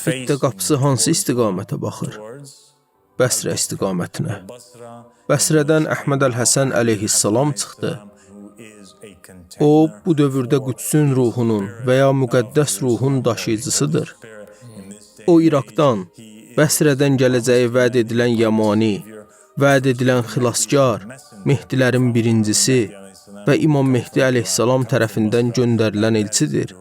Hittə qapısı hansı istiqamətə baxır? Bəsrə istiqamətinə. Bəsrədən Əhməd əl-Həsən əleyhissalam çıxdı. O, bu dövrdə Qüdsün ruhunun və ya müqəddəs ruhun daşıyıcısıdır. O, İraqdan, Bəsrədən gələcəyi vəd edilən Yamani, vəd edilən xilaskar, Mehdilərin birincisi və İmam Mehdi əleyhissalam tərəfindən göndərilən elçidir.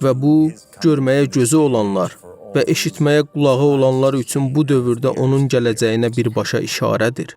Və bu, görməyə gözü olanlar və eşitməyə qulağı olanlar üçün bu dövrdə onun gələcəyinə birbaşa işarədir.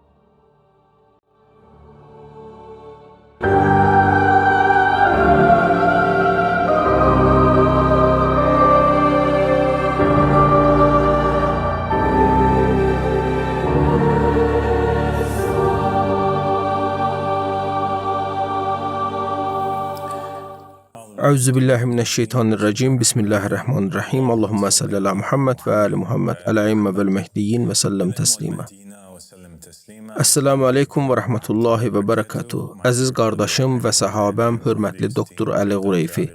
Euzu billahi mineşşeytanirracim. Bismillahirrahmanirrahim. Allahumma salli ala Muhammed və ali Muhammed. Əl-əimmə vəl-mehdiyyin və səlləm təslimə. Əssalamu aleykum və rəhmətullahi və bərəkatuh. Əziz qardaşım və səhabəm, hörmətli doktor Əli Qureyfi.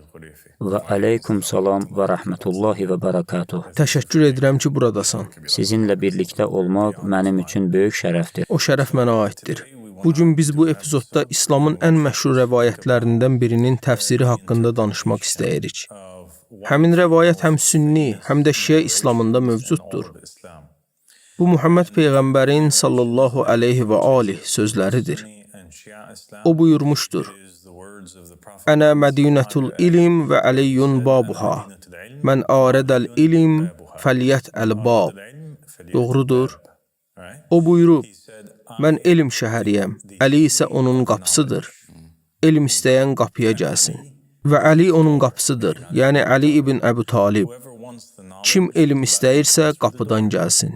Və aleykum salam və rəhmətullahi və bərəkatuh. Təşəkkür edirəm ki, buradasan. Sizinlə birlikdə olmaq mənim üçün böyük şərəfdir. O şərəf mənə aiddir. Bu gün biz bu epizodda İslamın ən məşhur rəvayətlərindən birinin təfsiri haqqında danışmaq istəyirik. Həmin rəvayət həm sünni, həm də şiə İslamında mövcuddur. Bu Muhammed peyğəmbərin sallallahu əleyhi və alih sözləridir. O buyurmuşdur: Ənə mədinətul ilm və əliyyun babuha. Mən arədəl ilm fəliyyət əl-bab. Doğrudur. O buyurub: Mən elm şəhəriyəm, Əli isə onun qapısıdır. Elm istəyən qapıya gəlsin. Və Əli onun qapısıdır, yəni Əli ibn Əbu Talib. Kim elm istəyirsə qapıdan gəlsin.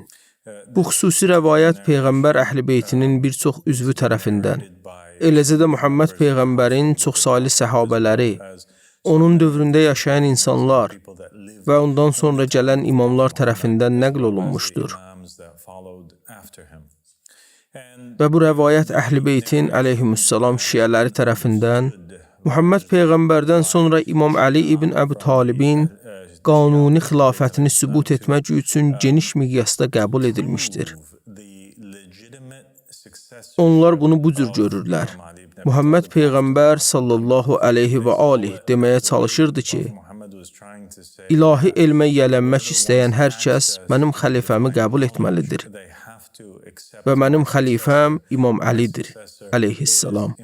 Bu xüsusi rəvayət Peyğəmbər Əhl-i Beytinin bir çox üzvü tərəfindən, eləcə də Muhammed Peyğəmbərin çoxsaylı səhabələri, onun dövründə yaşayan insanlar və ondan sonra gələn imamlar tərəfindən nəql olunmuşdur. Və bu rəvayət Əhl-i Beytin əleyhimussalam şiələri tərəfindən Muhammed Peyğəmbərdən sonra İmam Əli ibn Əbu Talibin qanuni xilafətini sübut etmək üçün geniş miqyasda qəbul edilmişdir. Onlar bunu bu cür görürlər. Muhammed Peyğəmbər sallallahu əleyhi və alih deməyə çalışırdı ki, ilahi elmə yiyələnmək istəyən hər kəs mənim xəlifəmi qəbul etməlidir. Və mənim xəlifəm İmam Əlidir, əleyhissalam.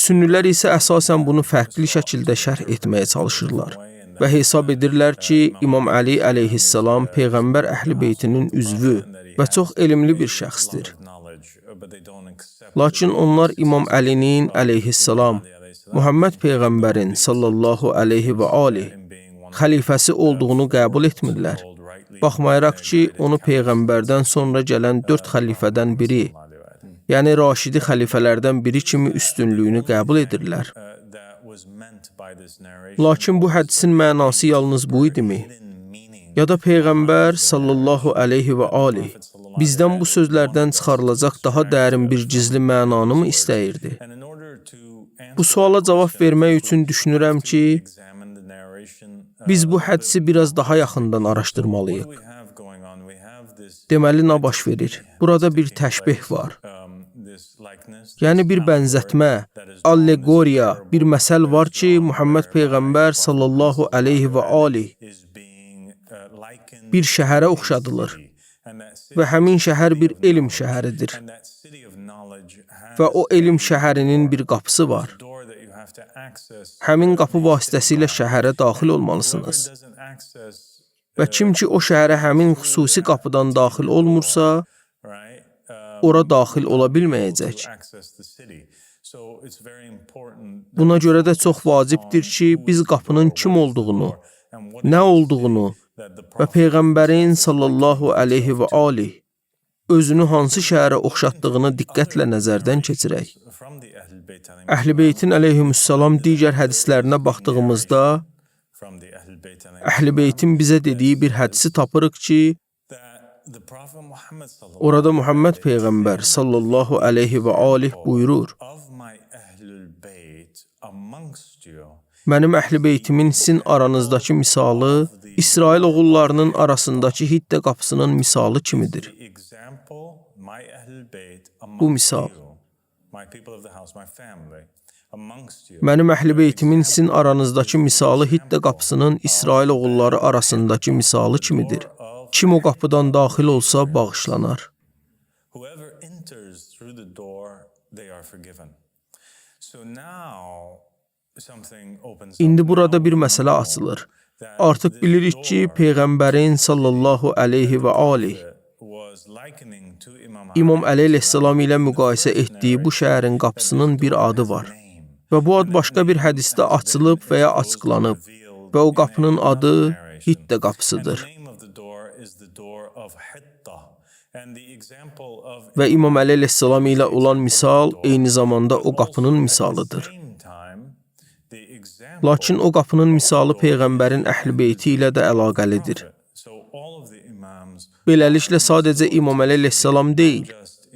Sünnilər isə əsasən bunu fərqli şəkildə şərh etməyə çalışırlar və hesab edirlər ki, İmam Əli əleyhissalam Peyğəmbər Əhl-i Beytinin üzvü və çox elmli bir şəxsdir. Lakin onlar İmam Əlinin əleyhissalam Muhammed Peyğəmbərin sallallahu əleyhi və alih xəlifəsi olduğunu qəbul etmirlər. Baxmayaraq ki, onu Peyğəmbərdən sonra gələn 4 xəlifədən biri, yəni Raşidi xəlifələrdən biri kimi üstünlüyünü qəbul edirlər. Lakin bu hədisin mənası yalnız bu idimi? Ya da Peyğəmbər sallallahu əleyhi və alih bizdən bu sözlərdən çıxarılacaq daha dərin bir gizli mənanı mı istəyirdi? Bu suala cavab vermək üçün düşünürəm ki, biz bu hədisi biraz daha yaxından araşdırmalıyıq. Deməli, nə baş verir? Burada bir təşbih var. Yəni bir bənzətmə, allegoriya, bir məsəl var ki, Muhammed Peyğəmbər sallallahu əleyhi və alih bir şəhərə oxşadılır və həmin şəhər bir elm şəhəridir və o elm şəhərinin bir qapısı var. Həmin qapı vasitəsilə şəhərə daxil olmalısınız. Və kim ki o şəhərə həmin xüsusi qapıdan daxil olmursa, ora daxil ola bilməyəcək. Buna görə də çox vacibdir ki, biz qapının kim olduğunu, nə olduğunu və Peyğəmbərin sallallahu əleyhi və alih özünü hansı şəhərə oxşatdığını diqqətlə nəzərdən keçirək. Əhl-i Beytin əleyhimussalam digər hədislərinə baxdığımızda, Əhl-i Beytin bizə dediyi bir hədisi tapırıq ki, orada Muhammed Peyğəmbər sallallahu əleyhi və alih buyurur: Mənim əhl-i beytimin sizin aranızdakı misalı İsrail oğullarının arasındakı Hittə qapısının misalı kimidir. Bu misal. Mənim əhl-i beytimin sizin aranızdakı misalı Hittə qapısının İsrail oğulları arasındakı misalı kimidir. Kim o qapıdan daxil olsa bağışlanar. Whoever enters through the door, they are forgiven. So now something opens up. İndi burada bir məsələ açılır. Artıq bilirik ki, Peyğəmbərin sallallahu əleyhi və alih Was likening to İmam İmam Əli əleyhissalam ilə müqayisə etdiyi bu şəhərin qapısının bir adı var. Və bu ad başqa bir hədisdə açılıb və ya açıqlanıb və o qapının adı Hittə qapısıdır. The name of the door is the door of Hitta. And the example of Və İmam Əli əleyhissalam ilə olan misal eyni zamanda o qapının misalıdır. same time the example Lakin o qapının misalı Peyğəmbərin əhl-i beyti ilə də əlaqəlidir. So all of the imams Beləliklə sadəcə İmam Əli əleyhissalam deyil,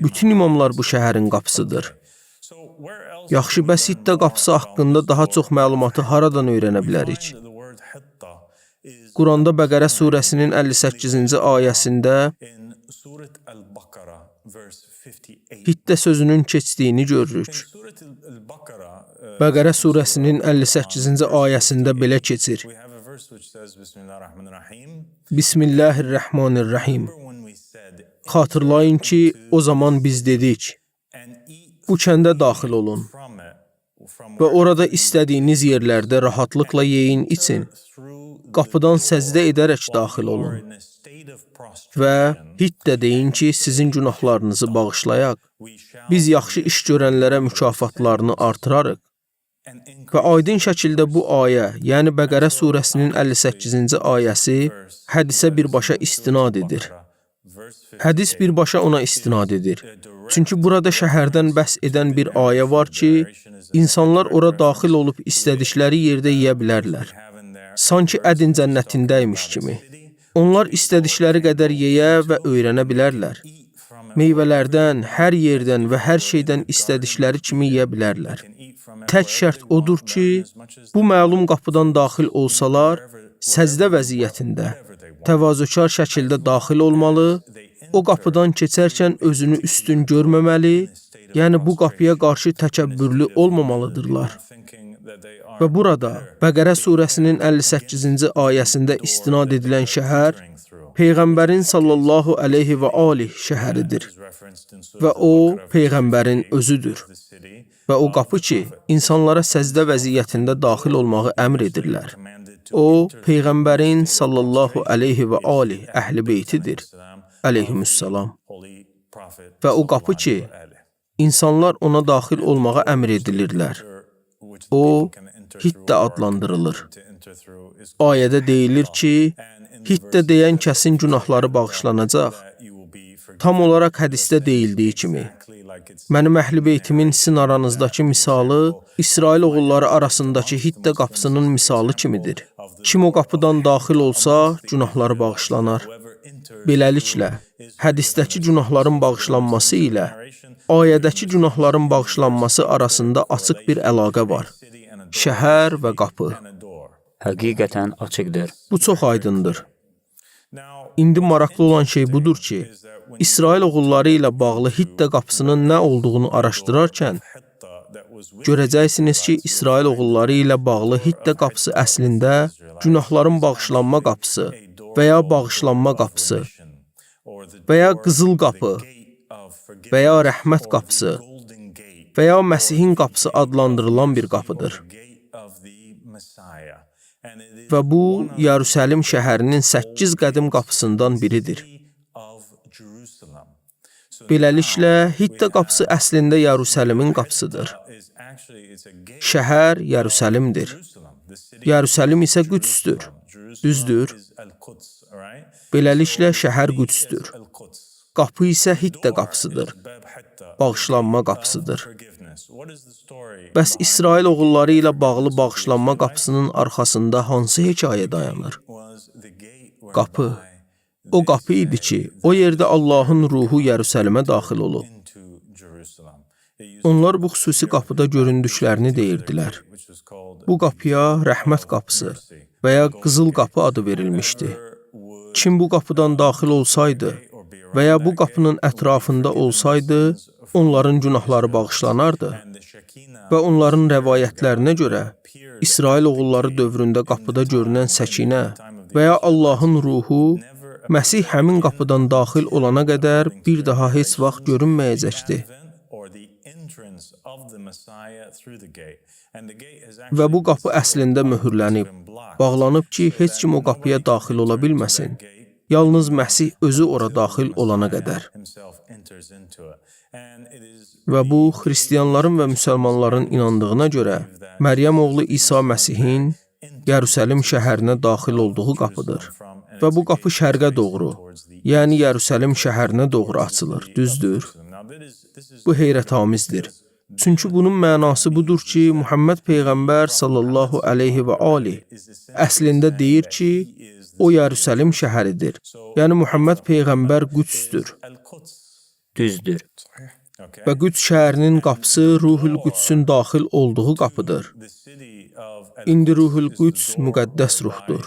bütün imamlar bu şəhərin qapısıdır. So where else Yaxşı, bəs Hittə qapısı haqqında daha çox məlumatı haradan öyrənə bilərik? the word Hitta is Quranda Bəqərə surəsinin 58-ci ayəsində in Surat Al-Baqarah verse 58. Hittə sözünün keçdiyini görürük. Surat Al-Baqarah Bəqərə surəsinin 58-ci ayəsində belə keçir. we have a verse which says Bismillahirrahmanirrahim. Bismillahirrahmanirrahim. When we said Xatırlayın ki, o zaman biz dedik, and eat bu kəndə daxil olun from it from və orada istədiyiniz yerlərdə rahatlıqla yeyin, için. through Qapıdan səcdə edərək daxil olun in a state of prostration və Hittə deyin ki, sizin günahlarınızı bağışlayaq. we shall Biz yaxşı iş görənlərə mükafatlarını artırarıq. and Və aydın şəkildə bu ayə, yəni Bəqərə surəsinin 58-ci ayəsi hədisə birbaşa istinad edir. verse Hədis birbaşa ona istinad edir. Çünki burada şəhərdən bəhs edən bir ayə var ki, insanlar ora daxil olub istədikləri yerdə yeyə bilərlər. have in there Sanki Ədin cənnətindəymiş kimi. Onlar istədikləri qədər yeyə və öyrənə bilərlər. eat from it Meyvələrdən, hər yerdən və hər şeydən istədikləri kimi yeyə bilərlər. can eat from it Tək şərt odur ki, bu məlum qapıdan daxil olsalar, səcdə vəziyyətində, təvazökar şəkildə daxil olmalı, o qapıdan keçərkən özünü üstün görməməli, yəni bu qapıya qarşı təkəbbürlü olmamalıdırlar. thinking that they are Və burada Bəqərə surəsinin 58-ci ayəsində istinad edilən şəhər Peyğəmbərin sallallahu əleyhi və alih şəhəridir is referenced in və o peyğəmbərin özüdür. the city Və o qapı ki, insanlara səcdə vəziyyətində daxil olmağı əmr edirlər. commanded to O peyğəmbərin sallallahu əleyhi və alih əhli beytidir. Əleyhimüssalam. holy prophet Və o qapı ki, insanlar ona daxil olmağa əmr edilirlər. which O can enter Hittə adlandırılır. to enter through is Ayədə deyilir ki, Hittə deyən kəsin günahları bağışlanacaq. that you will be forgiven Tam olaraq hədisdə deyildiyi kimi. exactly like it's Mənim əhl-i beytimin sizin aranızdakı misalı İsrail oğulları arasındakı Hittə qapısının misalı kimidir. Kim o qapıdan daxil olsa, günahları bağışlanar. whoever enters Beləliklə, hədisdəki günahların bağışlanması ilə ayədəki günahların bağışlanması arasında açıq bir əlaqə var. city and a door, Şəhər və qapı. and a door. Həqiqətən açıqdır. Bu çox aydındır. Now İndi maraqlı olan şey budur ki, İsrail oğulları ilə bağlı Hittə qapısının nə olduğunu araşdırarkən Hitta that was with görəcəksiniz ki, İsrail oğulları ilə bağlı Hittə qapısı əslində günahların bağışlanma qapısı və ya bağışlanma qapısı or the və ya qızıl qapı gate of forgiveness və ya rəhmət qapısı golden gate və ya Məsihin qapısı adlandırılan bir qapıdır. gate of the Messiah and it is Və bu Yerusəlim şəhərinin 8 qədim qapısından biridir. of Jerusalem. So Beləliklə, Hittə qapısı əslində Yerusəlimin qapısıdır. is actually it's a gate Şəhər Yerusəlimdir. Jerusalem. The city Yerusəlim isə Qüdsdür. Jerusalem Düzdür. is Al-Quds, right? Beləliklə şəhər Qüdsdür. Al-Quds. Qapı isə Hittə qapısıdır. Bab Hitta Bağışlanma qapısıdır. forgiveness. What is the story? Bəs İsrail oğulları ilə bağlı bağışlanma qapısının arxasında hansı hekayə dayanır? Was the gate Qapı. whereby O qapı idi ki, o yerdə Allahın ruhu Yerusəlimə daxil olub. into Jerusalem. Onlar bu xüsusi qapıda göründüklərini deyirdilər. Bu qapıya rəhmət qapısı və ya qızıl qapı adı verilmişdi. Kim bu qapıdan daxil olsaydı və ya bu qapının ətrafında olsaydı, onların günahları bağışlanardı. Və onların rəvayətlərinə görə İsrail oğulları dövründə qapıda görünən Səkinə və ya Allahın ruhu Məsih həmin qapıdan daxil olana qədər bir daha heç vaxt görünməyəcəkdi. Və bu qapı əslində möhürlənib, bağlanıb ki, heç kim o qapıya daxil ola bilməsin. Yalnız Məsih özü ora daxil olana qədər. Və bu, xristianların və müsəlmanların inandığına görə Məryəm oğlu İsa Məsihin Yerusəlim şəhərinə daxil olduğu qapıdır. Və bu qapı şərqə doğru, yəni Yerusəlim şəhərinə doğru açılır, düzdür? Bu heyrətamizdir. Çünki bunun mənası budur ki, Muhammed Peyğəmbər sallallahu əleyhi və alih əslində deyir ki, o Yerusəlim şəhəridir. Yəni Muhammed Peyğəmbər Qüdsdür. Düzdür. Və Qüds şəhərinin qapısı Ruhul Qüdsün daxil olduğu qapıdır. İndi Ruhul Qüds müqəddəs ruhdur.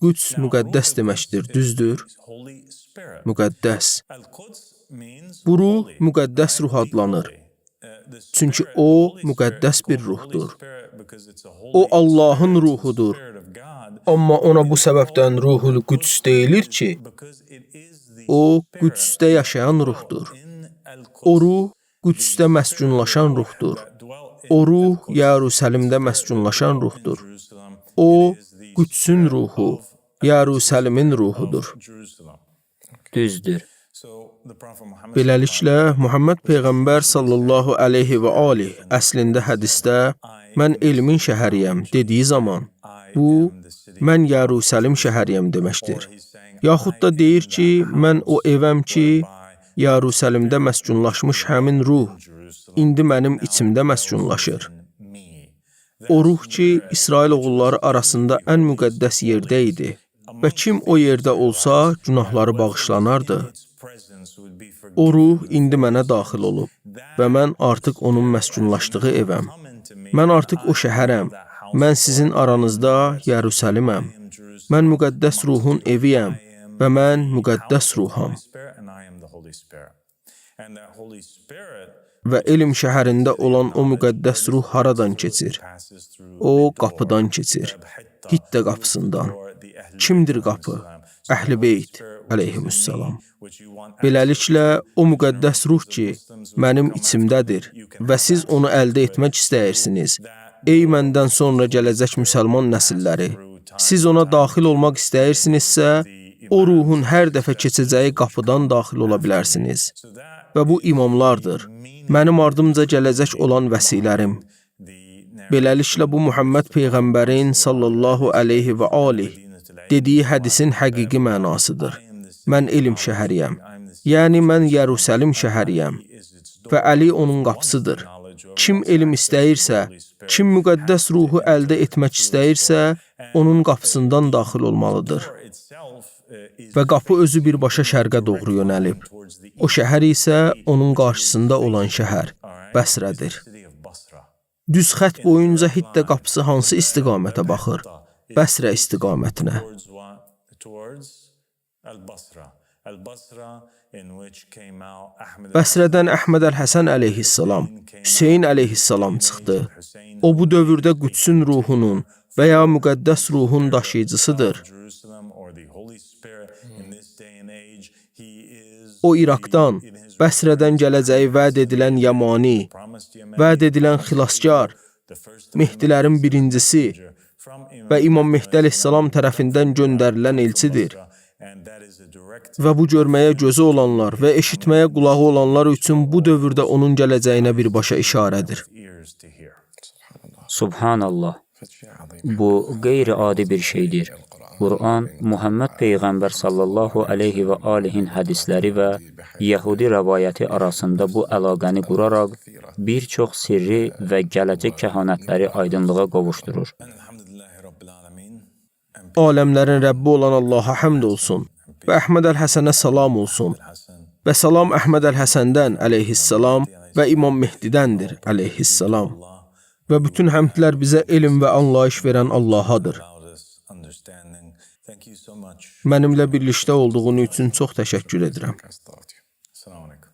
Qüds müqəddəs deməkdir, düzdür? Müqəddəs. Bu ruh müqəddəs ruh adlanır. Çünki o müqəddəs bir ruhdur. O Allahın ruhudur. Amma ona bu səbəbdən Ruhul Qüds deyilir ki, o Qüdsdə yaşayan ruhdur. O ruh Qüdsdə məskunlaşan ruhdur. O ruh Yerusəlimdə məskunlaşan ruhdur. O Qüdsün ruhu, Yerusəlimin ruhudur. Düzdür. Beləliklə, Muhammed Peyğəmbər sallallahu əleyhi və alih əslində hədisdə mən elmin şəhəriyəm dediyi zaman bu, mən Yerusəlim şəhəriyəm deməkdir. Yaxud da deyir ki, mən o evəm ki, Yerusəlimdə məskunlaşmış həmin ruh indi mənim içimdə məskunlaşır. O ruh ki, İsrail oğulları arasında ən müqəddəs yerdə idi və kim o yerdə olsa, günahları bağışlanardı. O ruh indi mənə daxil olub və mən artıq onun məskunlaşdığı evəm. Mən artıq o şəhərəm. Mən sizin aranızda Yerusəliməm. Mən müqəddəs ruhun eviyəm və mən müqəddəs ruham. Və elm şəhərində olan o müqəddəs ruh haradan keçir? O qapıdan keçir. Hittə qapısından. Kimdir qapı? Əhl-i Beyt əleyhimussalam. Beləliklə, o müqəddəs ruh ki, mənim içimdədir və siz onu əldə etmək istəyirsiniz. Ey məndən sonra gələcək müsəlman nəsilləri, siz ona daxil olmaq istəyirsinizsə, o ruhun hər dəfə keçəcəyi qapıdan daxil ola bilərsiniz. Və bu imamlardır. Mənim ardımca gələcək olan vəsilərim. Beləliklə, bu Muhammed Peyğəmbərin sallallahu əleyhi və alih dediyi hədisin həqiqi mənasıdır. Mən elm şəhəriyəm. Yəni, mən Yerusəlim şəhəriyəm və Əli onun qapısıdır. Kim elm istəyirsə, kim müqəddəs ruhu əldə etmək istəyirsə, onun qapısından daxil olmalıdır. Və qapı özü birbaşa şərqə doğru yönəlib. O şəhər isə onun qarşısında olan şəhər, Bəsrədir. Düz xətt boyunca Hittə qapısı hansı istiqamətə baxır? Bəsrə istiqamətinə. Bəsrədən Əhməd əl-Həsən əleyhissalam, Hüseyn əleyhissalam çıxdı. O bu dövrdə Qüdsün ruhunun və ya müqəddəs ruhun daşıyıcısıdır. O İraqdan, Bəsrədən gələcəyi vəd edilən Yamani, vəd edilən xilaskar, Mehdilərin birincisi və İmam Mehdi əleyhissalam tərəfindən göndərilən elçidir. Və bu görməyə gözü olanlar və eşitməyə qulağı olanlar üçün bu dövrdə onun gələcəyinə birbaşa işarədir. Subhanallah. Bu qeyri-adi bir şeydir. Quran, Muhammed Peyğəmbər sallallahu əleyhi və alihin hədisləri və Yəhudi rəvayəti arasında bu əlaqəni quraraq bir çox sirri və gələcək kəhanətləri aydınlığa qovuşdurur. Aləmlərin Rəbbi olan Allaha həmd olsun və Əhməd əl-Həsənə salam olsun. Və salam Əhməd əl-Həsəndən əleyhissalam və İmam Mehdidəndir əleyhissalam. Və bütün həmdlər bizə elm və anlayış verən Allahadır. Mənimlə birlikdə olduğun üçün çox təşəkkür edirəm. Salam aleykum.